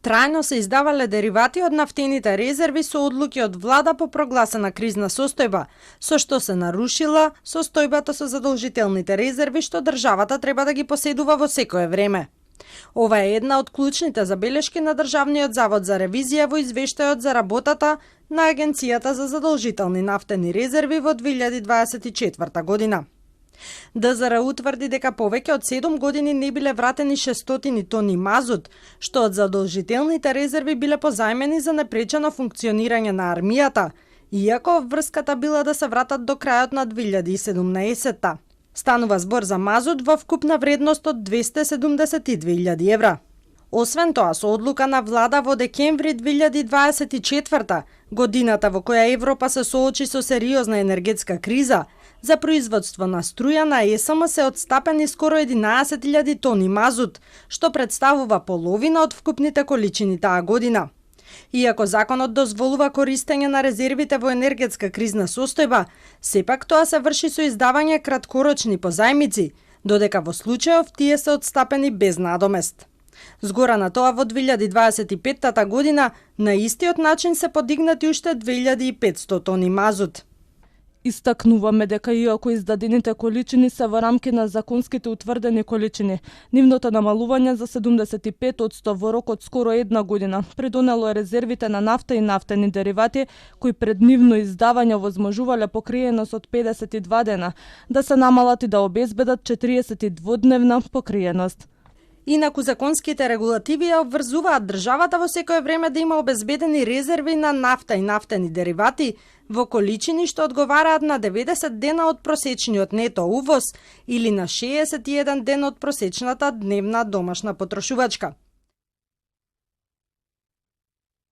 Трајно се издавале деривати од нафтените резерви со одлуки од влада по прогласена кризна состојба, со што се нарушила состојбата со задолжителните резерви што државата треба да ги поседува во секое време. Ова е една од клучните забелешки на Државниот завод за ревизија во извештајот за работата на Агенцијата за задолжителни нафтени резерви во 2024 година. ДЗР утврди дека повеќе од 7 години не биле вратени 600 тони мазут, што од задолжителните резерви биле позајмени за непречено функционирање на армијата, иако врската била да се вратат до крајот на 2017-та. Станува збор за мазут во вкупна вредност од 272.000 евра. Освен тоа, со одлука на влада во декември 2024 годината во која Европа се соочи со сериозна енергетска криза, за производство на струја на ЕСМ се отстапени скоро 11.000 тони мазут, што представува половина од вкупните количини таа година. Иако законот дозволува користење на резервите во енергетска кризна состојба, сепак тоа се врши со издавање краткорочни позајмици, додека во случајов тие се отстапени без надомест. Згора на тоа во 2025 година на истиот начин се подигнати уште 2500 тони мазут. Истакнуваме дека иако издадените количини се во рамки на законските утврдени количини, нивното намалување за 75% во рок од скоро една година придонело резервите на нафта и нафтени деривати, кои пред нивно издавање овозможувале покриеност од 52 дена, да се намалат и да обезбедат 42-дневна покриеност. Инаку законските регулативи ја обврзуваат државата во секое време да има обезбедени резерви на нафта и нафтени деривати во количини што одговараат на 90 дена од просечниот нето увоз или на 61 ден од просечната дневна домашна потрошувачка.